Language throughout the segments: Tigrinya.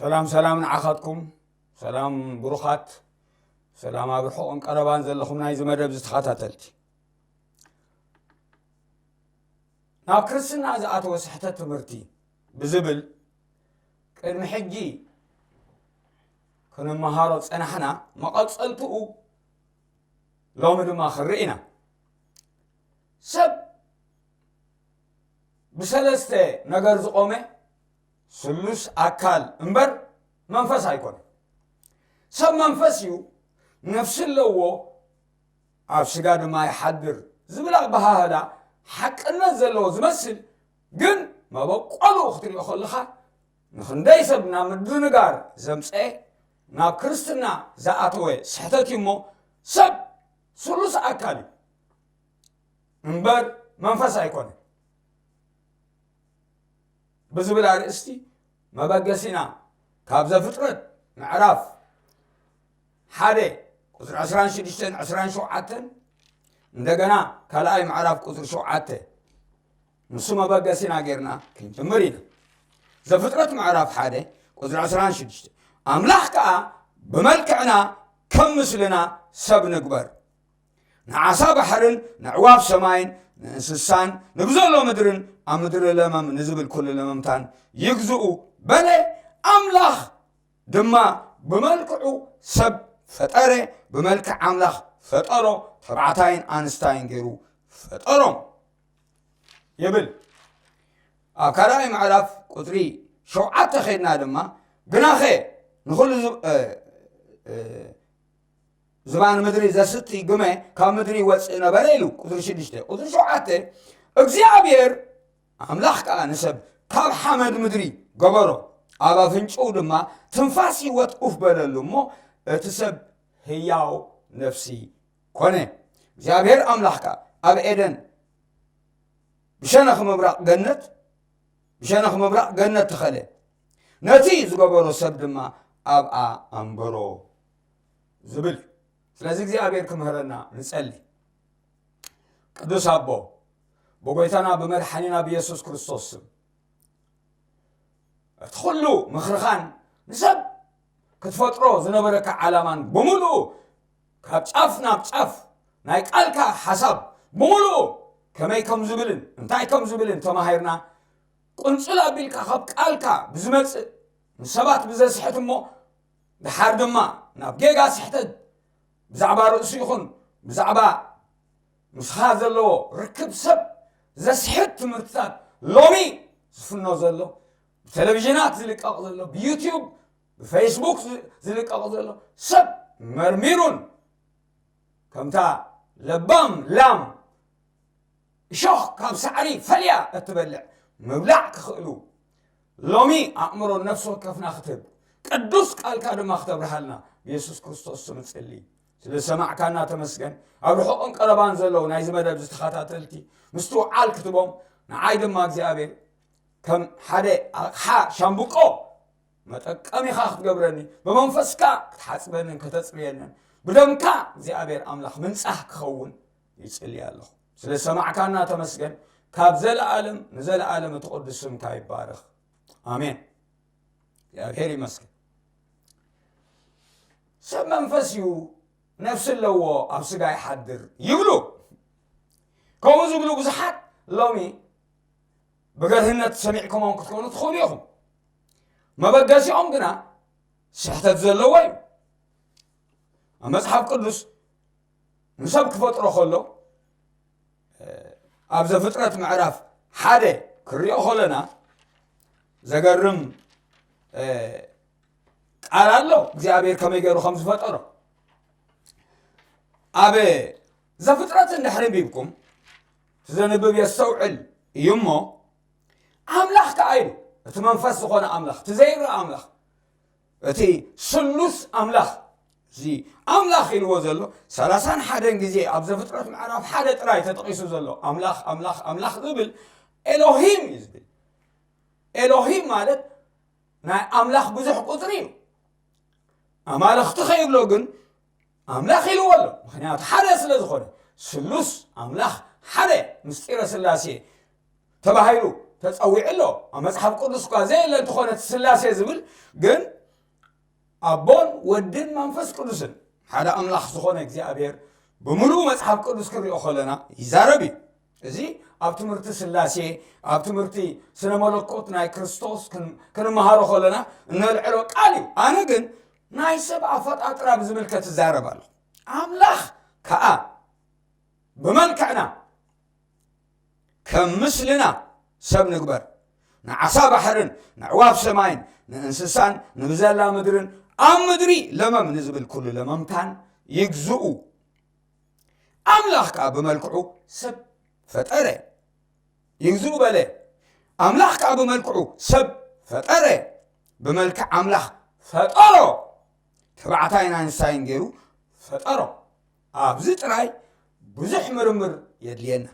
ሰላም ሰላም ንዓኻትኩም፣ ሰላም ብሩኻት፣ ሰላም ኣብ ርሑቕን ቀረባን ዘለኹም ናይዚ መደብ ዝተኸታተልቲ። ናብ ክርስትና ዝኣተወ ስሕተት ትምህርቲ ብዝብል ቅድሚ ሕጂ ክንመሃሮ ጸናሕና፣ መቐጸልትኡ ሎሚ ድማ ክንርኢ ኢና። ሰብ ብሰለስተ ነገር ዝቖመ ስሉስ ኣካል እምበር መንፈስ ኣይኮነ። ሰብ መንፈስ እዩ፣ ነፍሲ ኣለዎ፣ ኣብ ስጋ ድማ ይሓድር ዝብል ኣበሃህላ ሓቅነት ዘለዎ ዝመስል፣ ግን መበቆሉ ክትሪኦ ከለኻ ንኽንደይ ሰብ ናብ ምድንጋር ዘምፀኤ፣ ናብ ክርስትና ዝኣተወ ስሕተት እዩ እሞ፣ ሰብ ስሉስ ኣካል እዩ እምበር መንፈስ ኣይኮነ ብዝብል ኣርእስቲ መበገሲና ካብ ዘፍጥረት ምዕራፍ ሓደ ቁፅሪ ዕስራን ሽዱሽተን ዕስራን ሸውዓተን፣ እንደገና ካልኣይ ምዕራፍ ቁፅሪ ሸውዓተ፣ ንሱ መበገሲና ጌርና ክንጅምር ኢና። ዘፍጥረት ምዕራፍ ሓደ ቁፅሪ ዕስራን ሽዱሽተ፣ ኣምላኽ ከዓ ብመልክዕና ከም ምስልና ሰብ ንግበር፣ ንዓሳ ባሕርን ንዕዋፍ ሰማይን ንእንስሳን ንብዘሎ ምድርን ኣብ ምድሪ ለመም ንዝብል ኩሉ ለመምታን ይግዝኡ በለ። ኣምላኽ ድማ ብመልክዑ ሰብ ፈጠረ፣ ብመልክዕ ኣምላኽ ፈጠሮ፣ ተባዕታይን ኣንስታይን ገይሩ ፈጠሮም ይብል። ኣብ ካልኣይ ምዕራፍ ቁፅሪ ሸውዓተ ኸይድና ድማ፣ ግናኸ ንኹሉ ዝ- እ- እ- ዝባን ምድሪ ዘስቲ ግመ ካብ ምድሪ ይወፅእ ነበረ ኢሉ። ቁፅሪ ሽዱሽተ። ቁፅሪ ሸውዓተ፣ እግዚኣብሔር ኣምላኽ ከዓ ንሰብ ካብ ሓመድ ምድሪ ገበሮ፣ ኣብ ኣፍንጭኡ ድማ ትንፋስ ህይወት ኡፍ በለሉ እሞ እቲ ሰብ ህያው ነፍሲ ኮነ። እግዚኣብሔር ኣምላኽ ከዓ ኣብ ኤደን ብሸነኽ ምብራቕ ገነት ብሸነኽ ምብራቕ ገነት ተኸለ፣ ነቲ ዝገበሮ ሰብ ድማ ኣብኣ ኣንበሮ ዝብል እዩ። ስለዚ እግዚኣብሔር ክምህረና ንጸሊ። ቅዱስ ኣቦ፣ ብጎይታና ብመድሓኒና ብየሱስ ክርስቶስ ስም፣ እቲ ኩሉ ምኽርኻን ንሰብ ክትፈጥሮ ዝነበረካ ዓላማን ብምሉኡ ካብ ጫፍ ናብ ጫፍ ናይ ቃልካ ሓሳብ ብምሉኡ ከመይ ከም ዝብልን እንታይ ከም ዝብልን ተማሂርና፣ ቁንጽል ኣቢልካ ካብ ቃልካ ብዝመጽእ ንሰባት ብዘስሕት እሞ ድሓር ድማ ናብ ጌጋ ስሕተት ብዛዕባ ርእሱ ይኹን ብዛዕባ ምስኻ ዘለዎ ርክብ ሰብ ዘስሕት ትምህርትታት ሎሚ ዝፍኖ ዘሎ፣ ብቴሌቪዥናት ዝልቀቕ ዘሎ፣ ብዩትዩብ ብፌስቡክ ዝ- ዝልቀቕ ዘሎ ሰብ መርሚሩን ከምታ ለባም ላም እሾኽ ካብ ሳዕሪ ፈልያ እትበልዕ ምብላዕ ክኽእሉ ሎሚ ኣእምሮ ነፍሲ ወከፍና ክትህብ ቅዱስ ቃልካ ድማ ክተብርሃልና ብየሱስ ክርስቶስ ስም እጽሊ። ስለ ዝሰማዕካና ተመስገን። ኣብ ርሑቕን ቀረባን ዘለዉ ናይዚ መደብ ዝተኸታተልቲ ምስትውዓል ክትቦም ንዓይ ድማ እግዚኣብሔር ከም ሓደ ኣቕሓ ሻምብቆ መጠቀሚኻ ክትገብረኒ ብመንፈስካ ክትሓፅበንን ከተፅርየንን ብደምካ እግዚኣብሔር ኣምላኽ ምንፃህ ክኸውን ይፅሊ ኣለኹ። ስለ ሰማዕካና ተመስገን። ካብ ዘለኣለም ንዘለኣለም እቲ ቅዱስ ስምካ ይባረኽ። ኣሜን። እግዚኣብሔር ይመስገን። ሰብ መንፈስ እዩ፣ ነፍሲ ኣለዎ፣ ኣብ ስጋ ይሓድር ይብሉ። ከምኡ ዝብሉ ብዙሓት ሎሚ ብገርህነት ሰሚዕኩሞም ክትኮኑ ትኽእሉ ኢኹም። መበገሲኦም ግና ስሕተት ዘለዎ እዩ። ኣብ መጽሓፍ ቅዱስ ንሰብ ክፈጥሮ ከሎ ኣብ ዘፍጥረት ምዕራፍ ሓደ ክሪኦ ከለና ዘገርም ቃል ኣሎ። እግዚኣብሔር ከመይ ገይሩ ከም ዝፈጠሮ ኣብ ዘፍጥረት እንድሕሪ ኣንቢብኩም፣ እቲ ዘንብብ የስተውዕል እዩ እሞ፣ ኣምላኽ ከኣ ኢሉ፣ እቲ መንፈስ ዝኾነ ኣምላኽ፣ እቲ ዘይረኣ ኣምላኽ፣ እቲ ስሉስ ኣምላኽ፣ እዚ ኣምላኽ ኢልዎ ዘሎ ሰላሳን ሓደን ግዜ ኣብ ዘፍጥረት ምዕራፍ ሓደ ጥራይ ተጠቒሱ ዘሎ ኣምላኽ ኣምላኽ ኣምላኽ ዝብል ኤሎሂም እዩ ዝብል። ኤሎሂም ማለት ናይ ኣምላኽ ብዙሕ ቁፅሪ እዩ። ኣማልኽቲ ከይብሎ ግን ኣምላኽ ኢልዎ ኣሎ። ምኽንያቱ ሓደ ስለ ዝኾነ፣ ስሉስ ኣምላኽ ሓደ ምስጢረ ስላሴ ተባሂሉ ተጸዊዑ ኣሎ። ኣብ መጽሓፍ ቅዱስ እኳ ዘየለ እንተኾነ እቲ ስላሴ ዝብል ግን ኣቦን ወድን መንፈስ ቅዱስን ሓደ ኣምላኽ ዝኾነ እግዚኣብሔር ብምሉእ መጽሓፍ ቅዱስ ክንሪኦ ከለና ይዛረብ እዩ። እዚ ኣብ ትምህርቲ ስላሴ ኣብ ትምህርቲ ስነ መለኮት ናይ ክርስቶስ ክን- ክንመሃሮ ከለና እነልዕሎ ቃል እዩ። ኣነ ግን ናይ ሰብ ኣፈጣጥራ ብዝምልከት እዛረብ ኣለኹ። ኣምላኽ ከኣ ብመልክዕና ከም ምስልና ሰብ ንግበር። ንዓሳ ባሕርን ንዕዋፍ ሰማይን ንእንስሳን ንብዘላ ምድርን ኣብ ምድሪ ለመም ንዝብል ኩሉ ለመምታን ይግዝኡ። ኣምላኽ ከኣ ብመልክዑ ሰብ ፈጠረ። ይግዝኡ በለ። ኣምላኽ ከኣ ብመልክዑ ሰብ ፈጠረ። ብመልክዕ ኣምላኽ ፈጠሮ። ተባዕታይን ኣንስታይን ገይሩ ፈጠሮ። ኣብዚ ጥራይ ብዙሕ ምርምር የድልየና።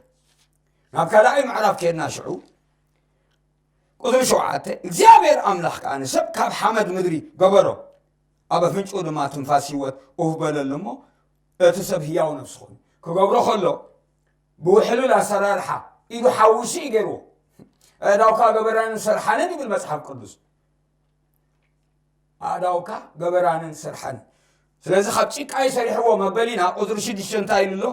ናብ ካልኣይ ምዕራፍ ከድና ሽዑ ቁፅሪ ሸውዓተ እግዚኣብሔር ኣምላኽ ከኣ ንሰብ ካብ ሓመድ ምድሪ ገበሮ፣ ኣብ ኣፍንጭኡ ድማ ትንፋስ ህይወት ኡፍ በለሉ እሞ እቲ ሰብ ህያው ነፍሲ ኮይኑ። ክገብሮ ከሎ ብውሕሉል ኣሰራርሓ ኢዱ ሓዊሱ እዩ ገይርዎ። ኣእዳውካ ገበራንን ሰርሓንን ይብል መጽሓፍ ቅዱስ። ኣእዳውካ ገበራንን ሰርሓንን። ስለዚ ካብ ጭቃ እዩ ሰሪሕዎ መበሊና ቁፅሪ ሽዱሽተ እንታይ ኢሉ ኣሎ?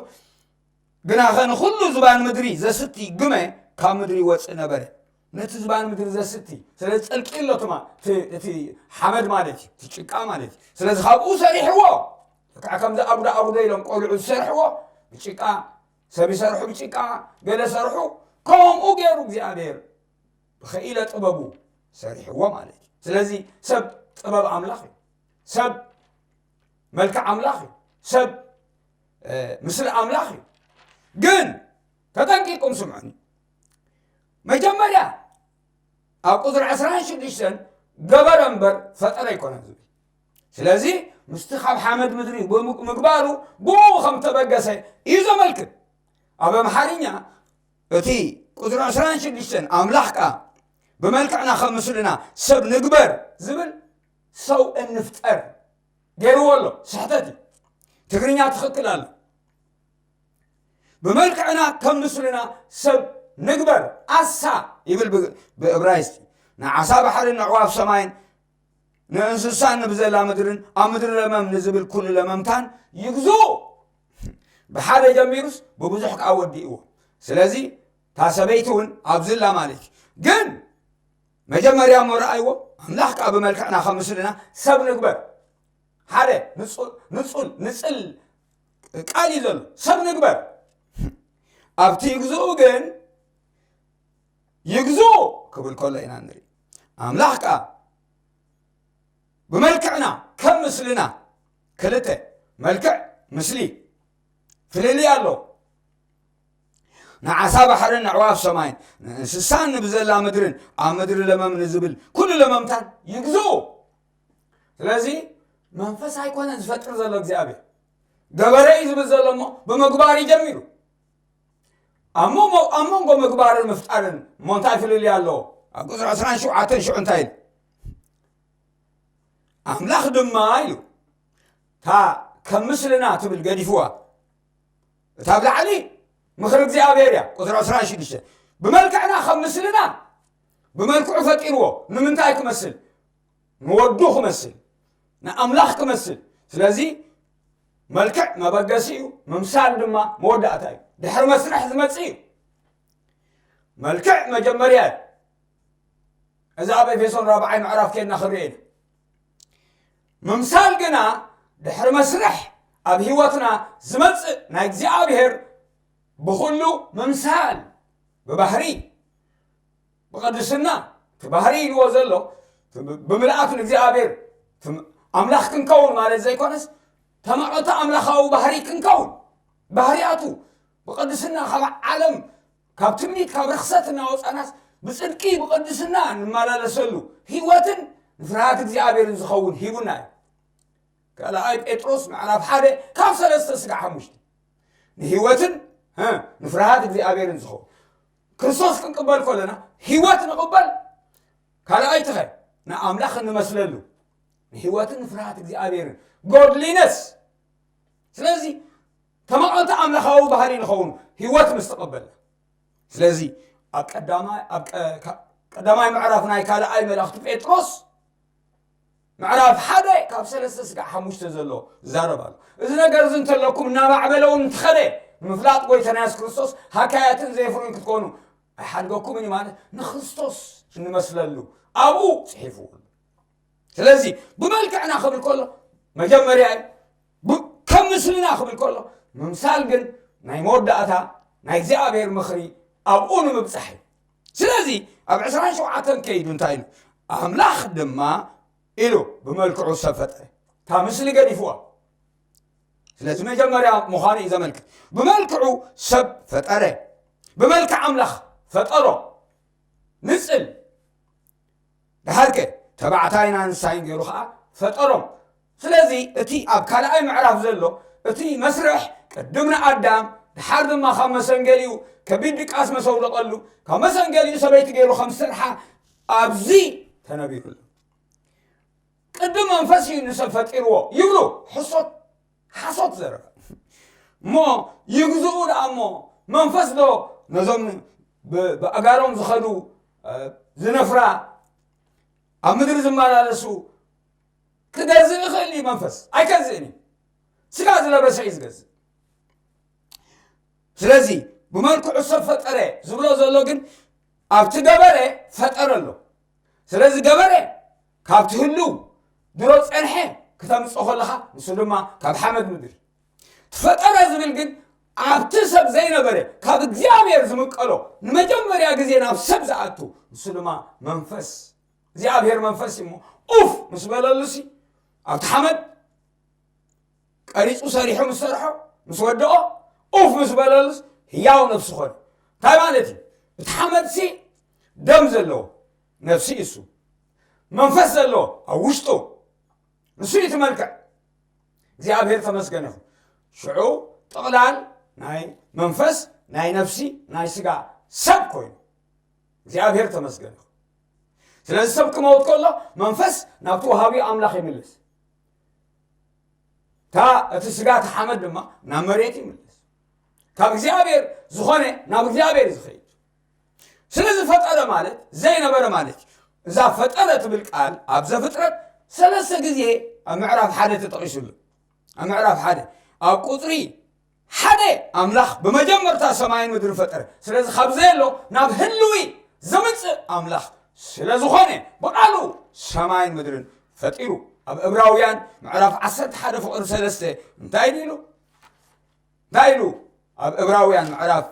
ግናኸ ንኹሉ ዝባን ምድሪ ዘስቲ ግመ ካብ ምድሪ ይወፅእ ነበረ። ነቲ ዝባን ምድሪ ዘስቲ። ስለዚ ጸልቂ ኣሎ ትማ እቲ ሓመድ ማለት እዩ፣ እቲ ጭቃ ማለት እዩ። ስለዚ ካብኡ ሰሪሕዎ። ልክዕ ከምዚ ኣጉዶ ኣጉዶ ኢሎም ቆልዑ ዝሰርሕዎ ብጭቃ፣ ሰብ ይሰርሑ ብጭቃ፣ ገለ ሰርሑ። ከምኡ ገይሩ እግዚኣብሔር ብኸኢለ ጥበቡ ሰሪሕዎ ማለት እዩ። ስለዚ ሰብ ጥበብ ኣምላኽ እዩ። ሰብ መልክዕ ኣምላኽ እዩ። ሰብ እ፣ ምስሊ ኣምላኽ እዩ። ግን ተጠንቂቁም ስምዑኒ። መጀመርያ ኣብ ቁፅሪ ዕስራን ሽዱሽተን ገበረ እምበር ፈጠረ ኣይኮነን ዝብል። ስለዚ ምስቲ ካብ ሓመድ ምድሪ ብምግ- ምግባሩ ብኡ ከም ተበገሰ እዩ ዘመልክት። ኣብ ኣምሓርኛ እቲ ቁፅሪ ዕስራን ሽዱሽተን ኣምላኽ ከኣ ብመልክዕና ከም ምስልና ሰብ ንግበር ዝብል ሰው እንፍጠር ገይርዎ ኣሎ። ስሕተት እዩ። ትግርኛ ትኽክል ኣሎ። ብመልክዕና ከም ምስልና ሰብ ንግበር ኣሳ ይብል ብ- ብእብራይስጢ። ንዓሳ ባሕርን ንዕዋፍ ሰማይን ንእንስሳን ንብዘላ ምድርን ኣብ ምድሪ ለመም ንዝብል ኩሉ ለመምታን ይግዝኡ። ብሓደ ጀሚሩስ ብብዙሕ ከኣ ወዲእዎ። ስለዚ እታ ሰበይቲ እውን ኣብዝላ ማለት እዩ። ግን መጀመርያ እሞ ረኣይዎ ኣምላኽ ከኣ ብመልክዕና ከም ምስልና ሰብ ንግበር። ሓደ ንጹል ንጹል ንጽል ቃል እዩ ዘሎ ሰብ ንግበር። ኣብቲ ይግዝኡ ግን ይግዝኡ ክብል ከሎ ኢና ንርኢ። ኣምላኽ ከኣ ብመልክዕና ከም ምስልና ክልተ መልክዕ ምስሊ ፍልልይ ኣሎ። ንዓሳ ባሕርን ንዕዋፍ ሰማይን ንእንስሳን ንብዘላ ምድርን ኣብ ምድሪ ለመም ንዝብል ኩሉ ለመምታን ይግዝኡ። ስለዚ መንፈስ ኣይኮነን ዝፈጥር ዘሎ እግዚኣብሔር ገበረ እዩ ዝብል ዘሎ እሞ ብምግባር እዩ ጀሚሩ። ኣብ መንጎ ኣብ መንጎ ምግባርን ምፍጣርን እሞ እንታይ ፍልልይ ኣለዎ? ኣብ ቁፅሪ ዕስራን ሸውዓተን ሽዑ እንታይ ኢሉ? ኣምላኽ ድማ ኢሉ እታ ከም ምስልና ትብል ገዲፍዋ። እታ ኣብ ላዕሊ ምኽሪ እግዚኣብሔር እያ። ቁፅሪ ዕስራን ሽዱሽተ ብመልክዕና ከም ምስልና ብመልክዑ ፈጢርዎ። ንምንታይ ክመስል? ንወዱ ክመስል፣ ንኣምላኽ ክመስል። ስለዚ መልክዕ መበገሲ እዩ፣ ምምሳል ድማ መወዳእታ እዩ። ድሕሪ መስርሕ ዝመጽእ እዩ። መልክዕ መጀመርያ እዩ። እዚ ኣብ ኤፌሶን ራብዓይ ምዕራፍ ኬድና ክንሪኦ ኢና። ምምሳል ግና ድሕሪ መስርሕ ኣብ ህይወትና ዝመጽእ ናይ እግዚኣብሔር ብኹሉ ምምሳል ብባህሪ ብቕድስና እቲ ባህሪ ኢልዎ ዘሎ እቲ ብምልኣት ንእግዚኣብሔር እቲ ኣምላኽ ክንከውን ማለት ዘይኮነስ ተመቐተ ኣምላኻዊ ባህሪ ክንከውን ባህርያቱ ብቕድስና ካብ ዓለም ካብ ትምኒት ካብ ርኽሰት እናወፃናስ ብፅድቂ ብቕድስና እንመላለሰሉ ህይወትን ንፍርሃት እግዚኣብሔርን ዝኸውን ሂቡና እዩ። ካልኣይ ጴጥሮስ ምዕራፍ ሓደ ካብ ሰለስተ ስጋዕ ሓሙሽተ ንህይወትን እ፣ ንፍርሃት እግዚኣብሔርን ዝኸውን ክርስቶስ ክንቅበል ከለና ህይወት ንቕበል። ካልኣይትኸ ንኣምላኽ እንመስለሉ ንህይወትን ንፍርሃት እግዚኣብሔርን ጎድሊነስ። ስለዚ ተመቐልቲ ኣምላኻዊ ባህሪ ንኸውን ህይወት ምስ ተቐበልና። ስለዚ ኣብ ቀዳማይ ኣብ ቀ- ካ- ቀዳማይ ምዕራፍ ናይ ካልኣይ መልእኽቲ ጴጥሮስ ምዕራፍ ሓደ ካብ ሰለስተ ስጋዕ ሓሙሽተ ዘሎ ዝዛረብ ኣሎ። እዚ ነገር እዚ እንተለኩም እናማዕበለ እውን እንተኸደ ንምፍላጥ ጎይታና የሱስ ክርስቶስ ሃካያትን ዘየፍርዩን ክትኮኑ ኣይሓድገኩምን እዩ ማለት ንክርስቶስ እንመስለሉ ኣብኡ ጽሒፉ። ስለዚ ብመልክዕና ክብል ከሎ መጀመርያ እዩ። ብ- ከም ምስልና ክብል ከሎ ምምሳል ግን ናይ መወዳእታ ናይ እግዚኣብሔር ምኽሪ ኣብኡ ንምብጻሕ እዩ። ስለዚ ኣብ ዕስራን ሸውዓተን ከይዱ እንታይ ኢሉ? ኣምላኽ ድማ ኢሉ ብመልክዑ ሰብ ፈጠረ። እታ ምስሊ ገዲፍዋ። ስለዚ መጀመርያ ምዃኑ እዩ ዘመልክት። ብመልክዑ ሰብ ፈጠረ። ብመልክዕ ኣምላኽ ፈጠሮ። ንጽል ድሓርከ ተባዕታይን ኣንስታይን ገይሩ ኸዓ ፈጠሮም። ስለዚ እቲ ኣብ ካልኣይ ምዕራፍ ዘሎ እቲ መስርሕ ቅድም ንኣዳም ድሓር ድማ ካብ መሰንገሊኡ ከቢድ ድቃስ መሰውደቐሉ ካብ መሰንገሊኡ ሰበይቲ ገይሩ ከም ዝሰርሓ ኣብዚ ተነቢሩሉ። ቅድም መንፈስ እዩ ንሰብ ፈጢርዎ ይብሉ። ሕሶት ሓሶት ዘረባ እሞ ይግዝኡ ደኣ እሞ መንፈስ ዶ ነዞም ብ- ብኣጋሮም ዝኸዱ እ፣ ዝነፍራ ኣብ ምድሪ ዝመላለሱ ክገዝእ ይኽእል እዩ መንፈስ ኣይገዝእን እዩ። ስጋ ዝለበሰ እዩ ዝገዝእ። ስለዚ ብመልክዑ ሰብ ፈጠረ ዝብሎ ዘሎ ግን ኣብቲ ገበረ ፈጠረ ኣሎ። ስለዚ ገበረ ካብቲ ህልው ድሮ ጸንሐ ክተምጽኦ ከለኻ ንሱ ድማ ካብ ሓመድ ምድሪ ትፈጠረ ዝብል ግን ኣብቲ ሰብ ዘይነበረ ካብ እግዚኣብሔር ዝምቀሎ ንመጀመርያ ግዜ ናብ ሰብ ዝኣቱ ንሱ ድማ መንፈስ እግዚኣብሔር መንፈስ እሞ ኡፍ ምስ በለሉሲ ኣብቲ ሓመድ ቀሪጹ ሰሪሑ ምስ ሰርሖ ምስ ወደኦ ኡፍ ምስ በለሉስ ህያው ነፍሲ ኾነ። እንታይ ማለት እዩ? እቲ ሓመድሲ ደም ዘለዎ ነፍሲ እዩ እሱ መንፈስ ዘለዎ ኣብ ውሽጡ ንሱ እዩ እቲ መልክዕ እግዚኣብሔር ተመስገን ይኹን። ሽዑ ጥቕላል ናይ መንፈስ ናይ ነፍሲ ናይ ስጋ ሰብ ኮይኑ እግዚኣብሔር ተመስገን ይኹን። ስለዚ ሰብ ክመውት ከሎ መንፈስ ናብቲ ወሃቢ ኣምላኽ ይምልስ። እታ እቲ ስጋ እቲ ሓመድ ድማ ናብ መሬት ይምልስ። ካብ እግዚኣብሔር ዝኾነ ናብ እግዚኣብሔር እዩ ዝኸይድ። ስለዚ ፈጠረ ማለት ዘይነበረ ማለት እዩ። እዛ ፈጠረ ትብል ቃል ኣብ ዘፍጥረት ሰለስተ ግዜ ኣብ ምዕራፍ ሓደ ተጠቒሱሉ። ኣብ ምዕራፍ ሓደ ኣብ ቁፅሪ ሓደ ኣምላኽ ብመጀመርታ ሰማይን ምድርን ፈጠረ። ስለዚ ካብ ዘየሎ ናብ ህልዊ ዘምፅእ ኣምላኽ ስለ ዝኾነ ብቓሉ ሰማይን ምድርን ፈጢሩ። ኣብ እብራውያን ምዕራፍ ዓሰርተ ሓደ ፍቕሪ ሰለስተ እንታይ ኢሉ? እንታይ ኢሉ? ኣብ እብራውያን ምዕራፍ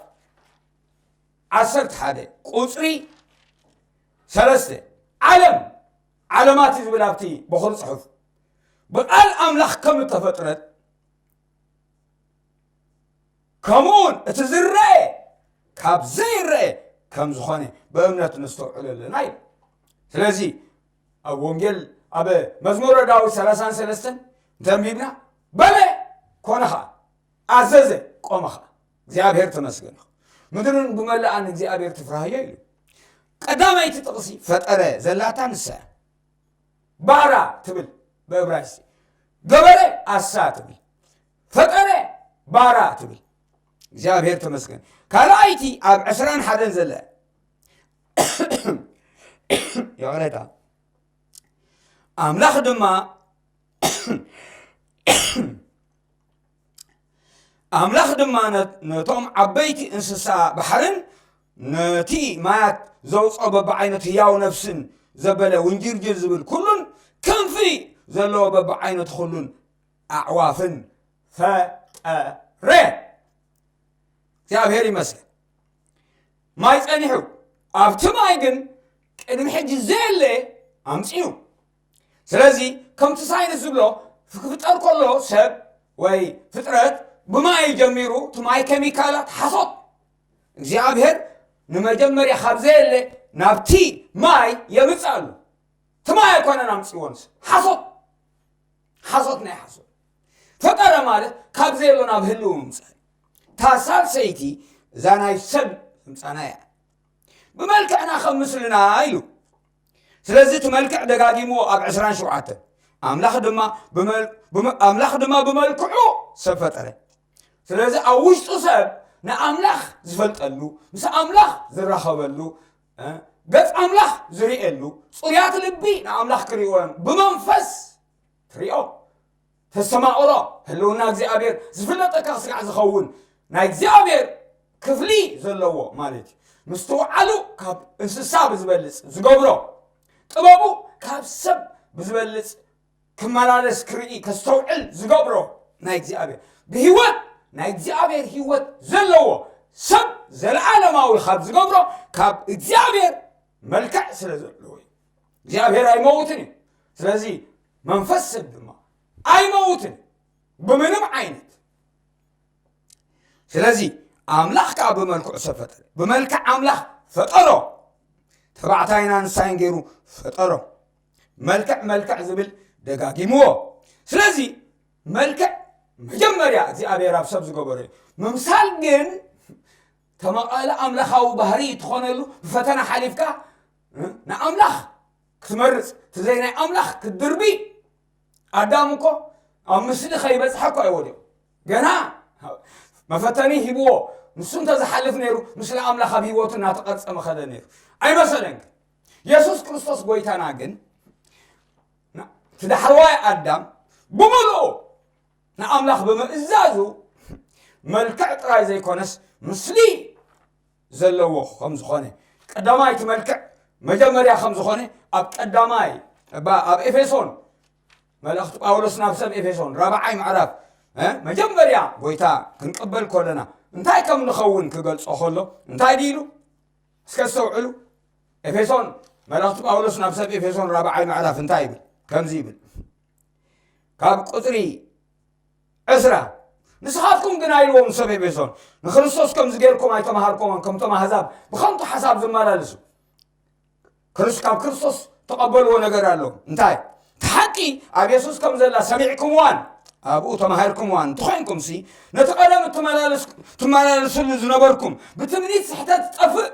ዓሰርተ ሓደ ቁፅሪ ሰለስተ ዓለም ዓለማት እዩ ዝብል ኣብቲ በኹር ፅሑፍ ብቓል ኣምላኽ ከም እተፈጥረት ከምኡውን እቲ ዝረአ ካብ ዘይረአ ከም ዝኾነ ብእምነት ነስተውዕሎ ኣለና እዩ። ስለዚ ኣብ ወንጌል ኣብ መዝሙረ ዳዊት ሰላሳን ሰለስተን እንተንቢብና በለ ኮነ ኸዓ ኣዘዘ ቆመ ኸዓ እግዚኣብሔር ተመስገን ምድርን ብመላኣን እግዚኣብሔር ትፍራህዮ ኢሉ። ቀዳመይቲ ጥቕሲ ፈጠረ ዘላታ ንሳ እያ። ባራ ትብል ብእብራይስጢ ገበረ ኣሳ ትብል ፈጠረ ባራ ትብል እግዚኣብሔር ተመስገን። ካልኣይቲ ኣብ ዕስራን ሓደን ዘለ ይቕሬታ ኣምላኽ ድማ ኣምላኽ ድማ ነቶም ዓበይቲ እንስሳ ባሕርን ነቲ ማያት ዘውፅኦ በብዓይነቱ ህያው ነፍስን ዘበለ ውንጅርጅር ዝብል ኩሉን ክንፊ ዘለዎ በብዓይነቱ ኩሉን ኣዕዋፍን ፈጠረ። እግዚኣብሔር ይመስገን። ማይ ጸኒሑ ኣብቲ ማይ ግን ቅድሚ ሕጂ ዘየለ ኣምፅኡ። ስለዚ ከምቲ ሳይንስ ዝብሎ ክፍጠር ከሎ ሰብ ወይ ፍጥረት ብማይ ጀሚሩ እቲ ማይ ኬሚካላት ሓሶት እግዚኣብሔር ንመጀመርያ ካብ ዘየለ ናብቲ ማይ የምፅእ ኣሎ። እቲ ማይ ኣይኮነን ኣምፅዎ ንሱ ሓሶት ሓሶት ናይ ሓሶት ፈጠረ ማለት ካብ ዘየሎ ናብ ህልው ምምፃእ እታ ሳልሰይቲ እዛ ናይ ሰብ ምፃና እያ። ብመልክዕና ከም ምስልና ኢሉ ስለዚ እቲ መልክዕ ደጋጊምዎ ኣብ ዕስራን ሸውዓተን ኣምላኽ ድማ ኣምላኽ ድማ ብመልክዑ ሰብ ፈጠረ። ስለዚ ኣብ ውሽጡ ሰብ ንኣምላኽ ዝፈልጠሉ፣ ምስ ኣምላኽ ዝራኸበሉ፣ እ፣ ገጽ ኣምላኽ ዝርእየሉ፣ ጽሩያት ልቢ ንኣምላኽ ክርእይዎ እዮም። ብመንፈስ ትርእዮ፣ ተስተማቕሮ፣ ህልውና እግዚኣብሔር ዝፍለጠካ ስጋዕ ዝኸውን ናይ እግዚኣብሔር ክፍሊ ዘለዎ ማለት እዩ። ምስትውዓሉ ካብ እንስሳ ብዝበልጽ ዝገብሮ፣ ጥበቡ ካብ ሰብ ብዝበልጽ ክመላለስ፣ ክርኢ፣ ከስተውዕል ዝገብሮ ናይ እግዚኣብሔር፣ ብህይወት ናይ እግዚኣብሔር ህይወት ዘለዎ ሰብ ዘለዓለማዊ ካብ ዝገብሮ ካብ እግዚኣብሔር መልክዕ ስለ ዘለዎ እዩ። እግዚኣብሔር ኣይመውትን እዩ። ስለዚ መንፈስ ሰብ ድማ ኣይመውትን እዩ ብምንም ዓይነት። ስለዚ ኣምላኽ ከኣ ብመልክዑ ሰብ ፈጠረ፣ ብመልክዕ ኣምላኽ ፈጠሮ። ተባዕታይን ኣንስታይን ገይሩ ፈጠሮ። መልክዕ መልክዕ ዝብል ደጋጊምዎ። ስለዚ መልክዕ መጀመርያ እግዚኣብሔር ኣብ ሰብ ዝገበሮ እዩ። ምምሳል ግን ተመቓለ ኣምላኻዊ ባህሪ ትኾነሉ፣ ብፈተና ሓሊፍካ፣ እ፣ ንኣምላኽ ክትመርጽ፣ እቲ ዘይናይ ኣምላኽ ክትድርቢ። ኣዳም እኮ ኣብ ምስሊ ከይበጽሐ እኮ ኣይወድዮ። ገና መፈተኒ ሂብዎ። ንሱ እንተዝሓልፍ ነይሩ፣ ምስሊ ኣምላኽ ኣብ ህይወቱ እናተቐርጸ መኸደ ነይሩ። ኣይመሰለን ግን። የሱስ ክርስቶስ ጎይታና ግን፣ ና-፣ እቲ ዳሕረዋይ ኣዳም ብምልኡ ንኣምላኽ ብምእዛዙ መልክዕ ጥራይ ዘይኮነስ፣ ምስሊ ዘለዎ ከም ዝኾነ፣ ቀዳማይ እቲ መልክዕ መጀመርያ ከም ዝኾነ ኣብ ቀዳማይ፣ እባ ኣብ ኤፌሶን፣ መልእኽቲ ጳውሎስ ናብ ሰብ ኤፌሶን ራብዓይ ምዕራፍ፣ እ፣ መጀመርያ ጎይታ ክንቅበል ከለና እንታይ ከም ንኸውን ክገልጾ ከሎ እንታይ ድዩ ኢሉ? እስከ ኣስተውዕሉ። ኤፌሶን፣ መልእኽቲ ጳውሎስ ናብ ሰብ ኤፌሶን ራብዓይ ምዕራፍ እንታይ ይብል? ከምዚ ይብል፣ ካብ ቁጽሪ ዕስራ፣ ንስኻትኩም ግና ኢልዎም ንሰብ ኤፌሶን፣ ንክርስቶስ ከምዚ ጌርኩም ኣይተምሃርኩሞን፣ ከምቶም ኣህዛብ ብኸንቱ ሓሳብ ዝመላለሱ። ክርስ-፣ ካብ ክርስቶስ ተቐበልዎ ነገር ኣሎ። እንታይ? እቲ ሓቂ ኣብ የሱስ ከም ዘላ ሰሚዕኩምዋን ኣብኡ ተማሂርኩምዋን እንተኾይንኩምሲ፣ ነቲ ቀደም እትመላለስ-፣ ትመላለስሉ ዝነበርኩም ብትምኒት ስሕተት ትጠፍእ፣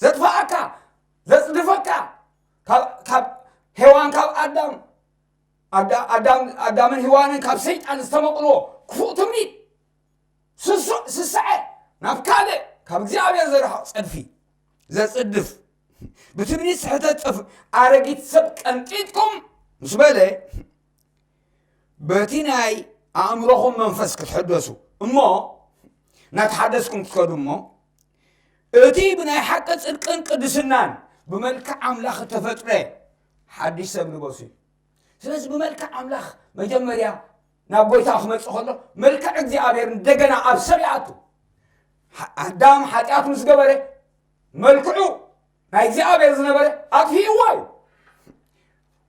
ዘጥፍኣካ፣ ዘጽድፈካ፣ ካብ፣ ካብ ሄዋን፣ ካብ ኣዳም፣ ኣዳ-፣ ኣዳም-፣ ኣዳምን ሄዋንን ካብ ሰይጣን ዝተመቕልዎ ክፉእ ትምኒት፣ ስሱዕ፣ ስስዐ፣ ናብ ካልእ፣ ካብ እግዚኣብሔር ዝርሕቕ ጸድፊ፣ ዘጽድፍ፣ ብትምኒት ስሕተት ጠፍ-፣ ኣረጊት ሰብ ቀንጢጥኩም ምስ በለ፣ በቲ ናይ ኣእምሮኹም መንፈስ ክትሕደሱ እሞ፣ እናተሓደስኩም ክትከዱ እሞ፣ እቲ ብናይ ሓቂ ጽድቅን ቅድስናን ብመልክዕ ኣምላኽ እተፈጥረ ሓድሽ ሰብ ልበሱ እዩ። ስለዚ ብመልክዕ ኣምላኽ መጀመርያ ናብ ጎይታ ክመጽእ ከሎ፣ መልክዕ እግዚኣብሔር እንደገና ኣብ ሰብ ይኣቱ። ሓ-፣ ኣዳም ሓጢኣት ምስ ገበረ፣ መልክዑ ናይ እግዚኣብሔር ዝነበረ ኣጥፊእዎ እዩ።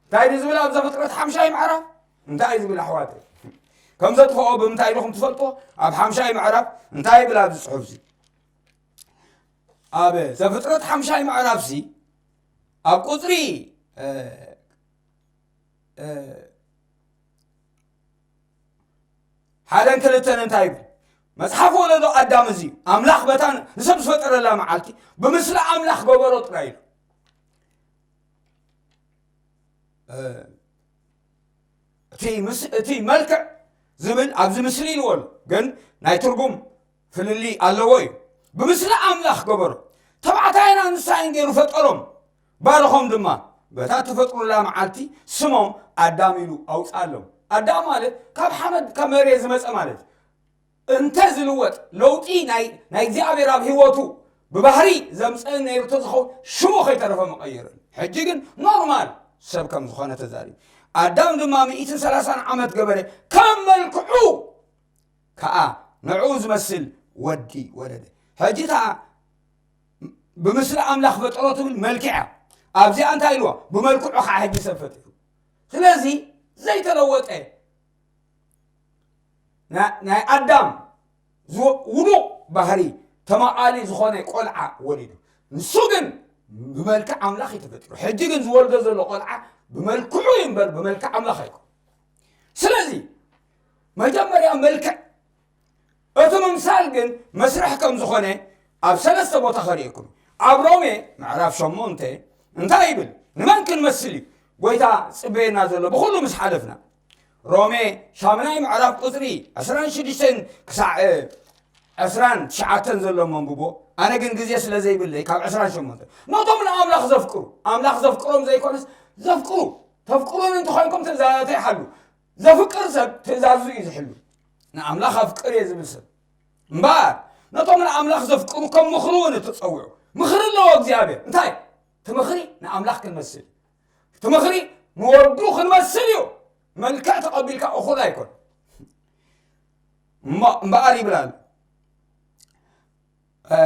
እንታይ እዩ ዝብል ኣብ ዘፍጥረት ሓምሻይ ምዕራፍ? እንታይ እዩ ዝብል ኣሕዋተይ? ከም ዘጥፍኦ ብምንታይ ኢኹም ትፈልጥዎ? ኣብ ሓምሻይ ምዕራፍ እንታይ ይብል ኣብዚ ጽሑፍ እዚ? ኣብ ዘፍጥረት ሓምሻይ ምዕራፍ እዚ ኣብ ቁጽሪ፣ እ፣ እ፣ ሓደን ክልተን እንታይ ይብል? መጽሓፍ ወለዶ ኣዳም እዚ እዩ። ኣምላኽ በታ ንሰብ ዝፈጠረላ መዓልቲ ብምስሊ ኣምላኽ ገበሮ ጥራይ ኢሉ። እ፣ እቲ ምስ-፣ እቲ መልክዕ ዝብል ኣብዚ ምስሊ ኢልዎ ኣሎ፣ ግን ናይ ትርጉም ፍልልይ ኣለዎ እዩ። ብምስሊ ኣምላኽ ገበሮ፣ ተባዕታይን ኣንስታይን ገይሩ ፈጠሮም፣ ባረኾም ድማ። በታ እተፈጥሩላ መዓልቲ ስሞም ኣዳም ኢሉ ኣውፅኣሎም። ኣዳም ማለት ካብ ሓመድ፣ ካብ መሬት ዝመፀ ማለት እዩ። እንተ ዝልወጥ፣ ለውጢ ናይ፣ ናይ እግዚኣብሔር ኣብ ህይወቱ ብባህሪ ዘምፅእ ነይሩ ተዝኸውን ሽሙ ከይተረፈ መቐየሩ። ሕጂ ግን ኖርማል ሰብ ከም ዝኾነ ተዛሪቡ። ኣዳም ድማ ሚእትን ሰላሳን ዓመት ገበረ፣ ከም መልክዑ ከኣ ንዕኡ ዝመስል ወዲ ወለደ። ሕጂ እታ ብምስሊ ኣምላኽ ፈጠሮ ትብል መልክዕ እያ። ኣብዚኣ እንታይ ኢልዋ? ብመልክዑ ከዓ ሕጂ ሰብ ፈጢሩ። ስለዚ ዘይተለወጠ ና-፣ ናይ ኣዳም ዝወ-፣ ውዱቕ ባህሪ ተመቓሊ ዝኾነ ቆልዓ ወሊዱ። ንሱ ግን ብመልክዕ ኣምላኽ እዩ ተፈጢሩ። ሕጂ ግን ዝወልዶ ዘሎ ቆልዓ ብመልክዑ እዩ እምበር ብመልክዕ ኣምላኽ ኣይኮን። ስለዚ መጀመርያ መልክዕ፣ እቲ ምምሳል ግን መስርሕ ከም ዝኾነ ኣብ ሰለስተ ቦታ ከርእየኩም። ኣብ ሮሜ ምዕራፍ ሸሞንተ እንታይ ይብል? ንመን ክንመስል እዩ ጎይታ ዝጽበየና ዘሎ ብኹሉ ምስ ሓለፍና? ሮሜ ሻምናይ ምዕራፍ ቁጽሪ ዕስራን ሽዱሽተን ክሳዕ፣ እ፣ ዕስራን ትሽዓተን ዘሎ መንብቦ፣ ኣነ ግን ግዜ ስለ ዘይብለይ ካብ ዕስራን ሸሞንተ። ነቶም ንኣምላኽ ዘፍቅሩ፣ ኣምላኽ ዘፍቅሮም ዘይኮነስ ዘፍቅሩ፣ ተፍቅሩን እንተኾይንኩም ትእዛዛተይ ሓሉ። ዘፍቅር ሰብ ትእዛዙ እዩ ዝሕሉ። ንኣምላኽ ኣፍቅር እየ ዝብል ሰብ እምበኣር፣ ነቶም ንኣምላኽ ዘፍቅሩ ከም ምኽሩ እውን እተጸውዑ። ምኽሪ ኣለዎ እግዚኣብሔር። እንታይ? እቲ ምኽሪ ንኣምላኽ ክንመስል፣ እቲ ምኽሪ ንወዱ ክንመስል እዩ። መልክዕ ተቐቢልካ እኹል ኣይኮን። እሞ እምበኣር ይብል ኣሎ። እ፣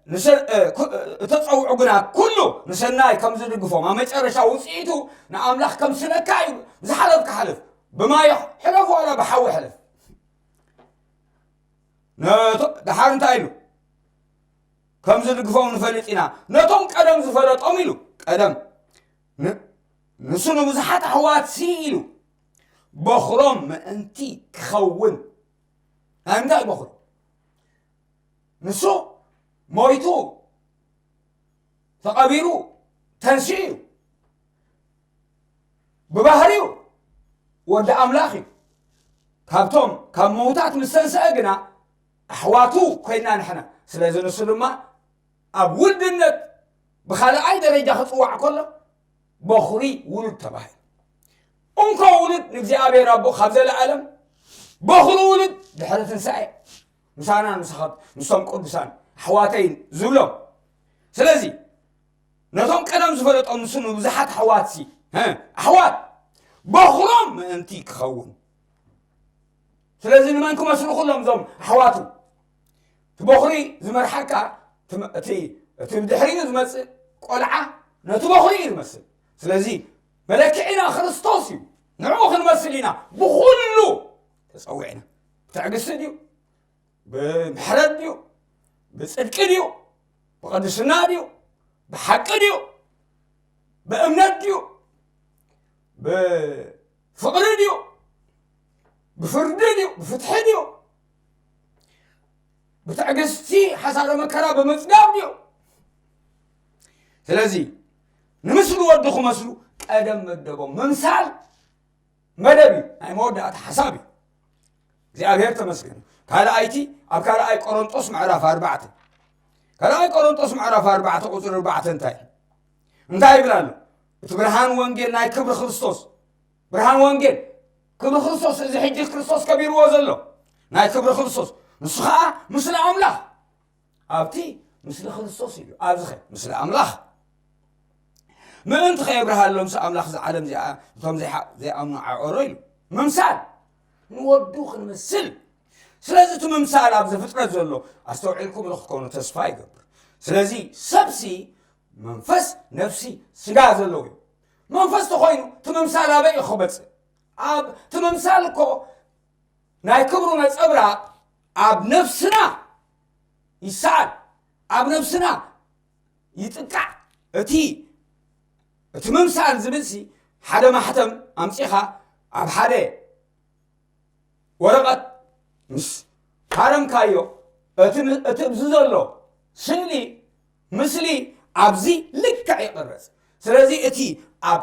ንሰ-፣ እ፣ ኩ-፣ እተጸውዑ ግና ኩሉ ንሰናይ ከም ዝድግፎም፣ ኣብ መጨረሻ ውጽኢቱ ንኣምላኽ ከም ስነካ እዩ። ዝሓለፍካ ሓልፍ፣ ብማይ ሕለፍ ዋላ ብሓዊ ሕለፍ። ነቶ-፣ ደሓር እንታይ ኢሉ? ከም ዝድግፎም ንፈልጥ ኢና። ነቶም ቀደም ዝፈለጦም ኢሉ። ቀደም ን-፣ ንሱ ንብዙሓት ኣሕዋት ሲ ኢሉ። በኹሮም ምእንቲ ክኸውን። ናይ ምንታይ በኹር? ንሱ ሞይቱ፣ ተቐቢሩ፣ ተንሲኡ እዩ። ብባህሪኡ ወዲ ኣምላኽ እዩ። ካብቶም ካብ ምዉታት ምስ ተንስአ ግና ኣሕዋቱ ኮይና ንሕና። ስለዚ ንሱ ድማ ኣብ ውልድነት ብኻልኣይ ደረጃ ክጽዋዕ ከሎ በኹሪ ውሉድ ተባሂሉ። እንኮ ውሉድ ንእግዚኣብሔር ኣቦ ካብ ዘለኣለም፣ በኹሪ ውሉድ ድሕሪ ትንሳኤ ምሳና ንስኻት ምስቶም ቅዱሳን ኣሕዋተይ ዝብሎም። ስለዚ ነቶም ቀደም ዝፈለጦም ንሱ ንብዙሓት ኣሕዋት ሲ፣ እ፣ ኣሕዋት በኹሮም ምእንቲ ክኸውን። ስለዚ ንመን ክመስሉ ኩሎም እዞም ኣሕዋቱ? እቲ በኹሪ ዝመርሓካ፣ እቲ፣ እቲ፣ እቲ ብድሕሪኡ ዝመጽእ ቆልዓ ነቲ በኹሪ እዩ ዝመስል። ስለዚ መለክዒና ክርስቶስ እዩ። ንዕኡ ክንመስል ኢና ብኹሉ ተጸዊዕና። ብትዕግስቲ ድዩ? ብምሕረት ድዩ? ብጽድቂ ድዩ? ብቕድስና ድዩ? ብሓቂ ድዩ? ብእምነት ድዩ? ብፍቕሪ ድዩ? ብፍርዲ ድዩ? ብፍትሒ ድዩ? ብትዕግስቲ ሓሳረ መከራ ብምጽጋብ ድዩ? ስለዚ ንምስሊ ወዱ ክመስሉ ቀደም መደቦም ምምሳል መደብ እዩ፣ ናይ መወዳእታ ሓሳብ እዩ። እግዚኣብሔር ተመስገን። ካልኣይቲ፣ ኣብ ካልኣይ ቆሮንጦስ ምዕራፍ ኣርባዕተ፣ ካልኣይ ቆሮንጦስ ምዕራፍ ኣርባዕተ ቁጽሪ ኣርባዕተ እንታይ፣ እንታይ ይብል ኣሎ? እቲ ብርሃን ወንጌል ናይ ክብሪ ክርስቶስ፣ ብርሃን ወንጌል ክብሪ ክርስቶስ፣ እዚ ሕጂ ክርስቶስ ከቢርዎ ዘሎ ናይ ክብሪ ክርስቶስ፣ ንሱ ኸዓ ምስሊ ኣምላኽ ኣብቲ ምስሊ ክርስቶስ እዩ። ኣብዚ ኸ? ምስሊ ኣምላኽ። ምእንቲ ኸየብርሃሎም፣ ኣምላኽ እዚ ዓለም እዚኣ እቶም ዘይሓ-፣ ዘይኣምኑ ዓቐሮ ኢሉ። ምምሳል፣ ንወዱ ክንመስል። ስለዚ እቲ ምምሳል ኣብ ዘፍጥረት ዘሎ ኣስተውዒልኩም ዶ ክትኮኑ ተስፋ ይገብር። ስለዚ ሰብሲ መንፈስ፣ ነፍሲ፣ ስጋ ዘለዎ እዩ። መንፈስ ተኾይኑ እቲ ምምሳል ኣበይ እዩ ክመጽእ? ኣብ እቲ ምምሳል እኮ ናይ ክብሩ ነጸብራቕ ኣብ ነፍስና ይሰኣል፣ ኣብ ነፍስና ይጥቃዕ። እቲ፣ እቲ ምምሳል ዝብልሲ ሓደ ማሕተም ኣምጺኻ ኣብ ሓደ ወረቐት ምስ ሃረምካዮ፣ እቲ ም-፣ እቲ ኣብዚ ዘሎ ስእሊ፣ ምስሊ ኣብዚ ልክዕ ይቕረጽ። ስለዚ እቲ ኣብ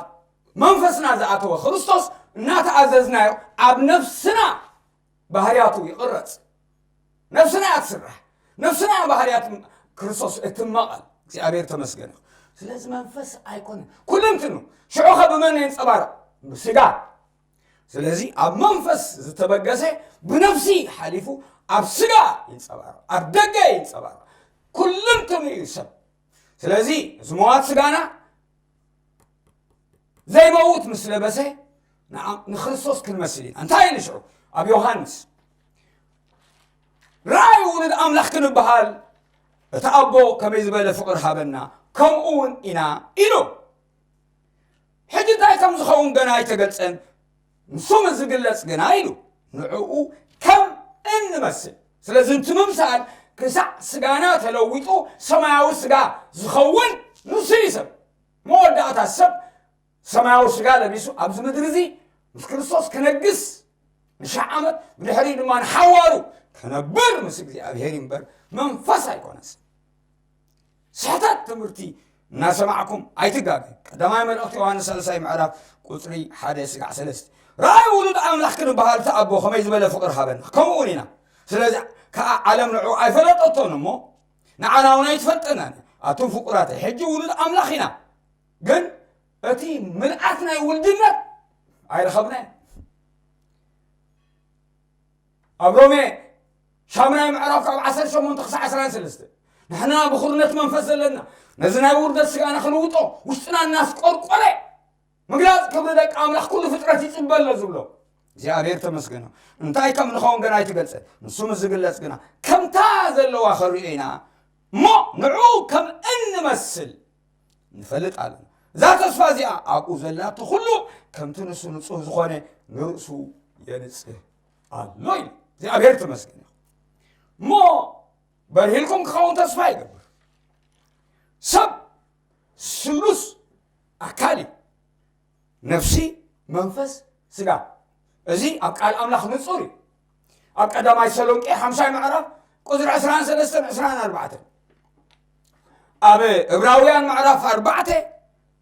መንፈስና ዝኣተወ ክርስቶስ እናተኣዘዝናዮ ኣብ ነፍስና ባህርያቱ ይቕረጽ። ነፍስና እያ ትስራሕ። ነፍስና እያ ባህርያት ክርስቶስ እትመቐል። እግዚኣብሔር ተመስገነ። ስለዚ መንፈስ ኣይኮነን። ኩለንትኑ ሽዑ ኸ ብመን የንጸባርቕ? ብስጋ። ስለዚ ኣብ መንፈስ ዝተበገሰ ብነፍሲ ሓሊፉ ኣብ ስጋ ይንጸባረቕ፣ ኣብ ደገ ይንጸባረቕ። ኩለንትኑ እዩ ሰብ። ስለዚ እዚ መዋት ስጋና ዘይመውት ምስ ለበሰ ንዓ-፣ ንክርስቶስ ክንመስል ኢና። እንታይ ኢሉ ሽዑ ኣብ ዮሃንስ? ራእይ ውሉድ ኣምላኽ ክንበሃል እቲ ኣቦ ከመይ ዝበለ ፍቕሪ ሃበና፣ ከምኡ እውን ኢና ኢሉ። ሕጂ እንታይ ከም ዝኸውን ገና ኣይተገልጸን፣ ንሱ ምስ ዝግለጽ ግና ኢሉ ንዕኡ ከም እንመስል። ስለዚ እቲ ምምሳል ክሳዕ ስጋና ተለዊጡ ሰማያዊ ስጋ ዝኸውን ንሱ እዩ። ሰብ መወዳእታ ሰብ ሰማያዊ ስጋ ለቢሱ ኣብዚ ምድሪ እዚ ምስ ክርስቶስ ክነግስ ንሽሕ ዓመት ብድሕሪ ድማ ንሓዋሩ ክነብር ምስ እግዚኣብሔር እዩ እምበር መንፈስ ኣይኮነስ። ስሕተት ትምህርቲ እናሰማዕኩም ኣይትጋገ። ቀዳማይ መልእኽቲ ዮሃንስ ሳልሳይ ምዕራፍ ቁጽሪ ሓደ ስጋዕ ሰለስተ። ራእይ ውሉድ ኣምላኽ ክንበሃል እቲ ኣቦ ከመይ ዝበለ ፍቕሪ ሃበና። ከምኡ እውን ኢና። ስለዚ ከዓ ዓለም ንዑ ኣይፈለጠቶን እሞ፣ ንዓና እውን ኣይትፈልጠናን። ኣቱም ፍቁራተይ፣ ሕጂ ውሉድ ኣምላኽ ኢና፣ ግን እቲ ምልኣት ናይ ውልድነት ኣይረኸብናን። ኣብ ሮሜ ሻምናይ ምዕራፍ ካብ ዓሰርተ ሸሞንተ ክሳዕ ዓሰርተ ሰለስተ፣ ንሕና ብኹርነት መንፈስ ዘለና፣ ነዚ ናይ ውርደት ስጋና ክንውጦ፣ ውሽጥና እናስቆርቆረ ምግላጽ ክብሪ ደቂ ኣምላኽ ኩሉ ፍጥረት ይጽበ ኣሎ ዝብሎ። እግዚኣብሔር ተመስገኖ። እንታይ ከም ንኸውን ገና ኣይትገልጸ። ንሱ ምስ ዝግለጽ ግና ከምታ ዘለዋ ከርእዮ ኢና እሞ ንዑ ከም እንመስል ንፈልጥ ኣለና። እዛ ተስፋ እዚኣ ኣብኡ ዘላቶ ኩሉ ከምቲ ንሱ ንጹህ ዝኾነ ንርእሱ የንጽህ ኣሎ ኢሉ። እግዚኣብሔር ተመስገን። እሞ በርሂልኩም ክኸውን ተስፋ ይገብር። ሰብ ስሉስ ኣካል እዩ። ነፍሲ፣ መንፈስ፣ ስጋ። እዚ ኣብ ቃል ኣምላኽ ንጹር እዩ። ኣብ ቀዳማይ ተሰሎንቄ ሓምሻይ ምዕራፍ ቁጽሪ ዕስራን ሰለስተን ዕስራን ኣርባዕተን፣ ኣብ ዕብራውያን ምዕራፍ ኣርባዕተ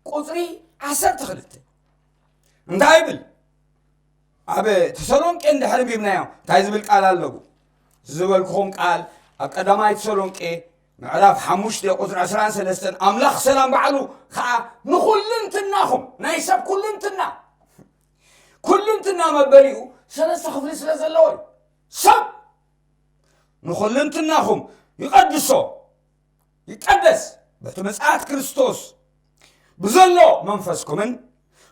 ቁጽሪ ዓሰርተ ክልተ እንታይ ይብል? ኣብ ተሰሎንቄ እንድሕር ኣንቢብናዮ እንታይ ዝብል ቃል ኣለዎ? ዝበልኩኹም ቃል ኣብ ቀዳማይ ተሰሎንቄ ምዕራፍ ሓሙሽተ ቁጽሪ ዕስራን ሰለስተን፣ ኣምላኽ ሰላም ባዕሉ ኸዓ ንኹልንትናኹም፣ ናይ ሰብ ኩልንትና፣ ኩልንትና መበሊኡ ሰለስተ ክፍሊ ስለ ዘለዎ እዩ። ሰብ ንኹልንትናኹም ይቐድሶ፣ ይቀደስ፣ በቲ ምጽኣት ክርስቶስ ብዘሎ መንፈስኩምን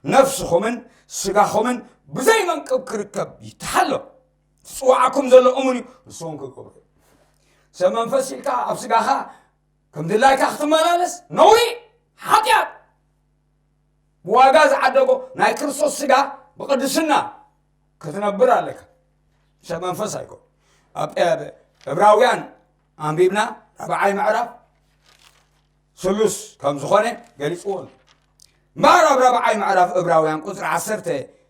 ነፍስኹምን ስጋኹምን ብዘይ መንቅብ ክርከብ ይተሓሎ። ዝጽውዓኩም ዘሎ እሙን እዩ፣ ንሱ እውን ክገብሮ እዩ። ሰብ መንፈስ ኢልካ ኣብ ስጋኻ ከም ድላይካ ክትመላለስ ነውሪ፣ ሓጢኣት። ብዋጋ ዝዓደጎ ናይ ክርስቶስ ስጋ ብቅድስና ክትነብር ኣለካ። ሰብ መንፈስ ኣይኮን። ኣብ ዕብራውያን ኣንቢብና፣ ራብዓይ ምዕራፍ ስሉስ ከም ዝኾነ ገሊጽዎ ኣሎ። እምበኣር ኣብ ራብዓይ ምዕራፍ ዕብራውያን ቁጽሪ ዓሰርተ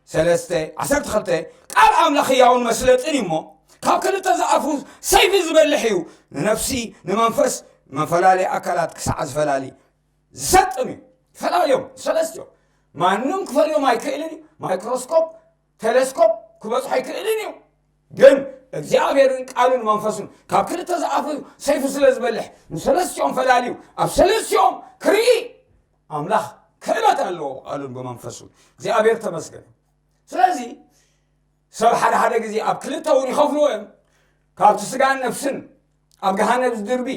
ሰለስተ፣ ዓሰርተ ክልተ፣ ቃል ኣምላኽ ህያውን መስለጥን እዩ እሞ፣ ካብ ክልተ ዝኣፉ ሰይፊ ዝበልሕ እዩ፣ ንነፍሲ ንመንፈስ፣ መፈላለዪ ኣካላት ክሳዕ ዝፈላሊ ዝሰጥም እዩ። ፈላልዮም ሰለስቲኦም። ማንም ክፈልዮም ኣይክእልን እዩ። ማይክሮስኮፕ፣ ቴሌስኮፕ ክበጽሖ ኣይክእልን እዩ። ግን እግዚኣብሔርን ቃሉን መንፈሱን ካብ ክልተ ዝኣፉ ሰይፊ ስለ ዝበልሕ፣ ንሰለስቲኦም ፈላልዩ ኣብ ሰለስቲኦም ክርኢ ኣምላኽ ክእለት ኣለዎ፣ ቃሉን ብመንፈሱን። እግዚኣብሔር ተመስገን። ስለዚ ሰብ ሓደ ሓደ ግዜ ኣብ ክልተ እውን ይኸፍልዎ እዮም። ካብቲ ስጋን ነፍስን ኣብ ገሃነብ ዝድርቢ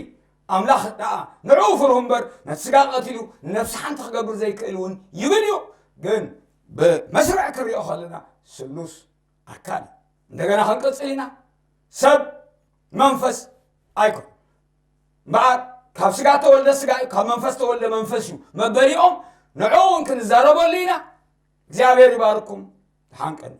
ኣምላኽ ደኣ ንዕኡ ፍርሁ እምበር፣ ነቲ ስጋ ቀቲሉ ንነፍሲ ሓንቲ ክገብር ዘይክእል እውን ይብል እዩ። ግን ብመስርዕ ክሪኦ ከለና ስሉስ ኣካል እዩ። እንደገና ክንቅጽል ኢና። ሰብ መንፈስ ኣይኮን እምበኣር፣ ካብ ስጋ ተወልደ ስጋ እዩ፣ ካብ መንፈስ ተወልደ መንፈስ እዩ መበሊኦም። ንዕኡ እውን ክንዛረበሉ ኢና። እግዚኣብሔር ይባርኩም። ተሓንቀኒ።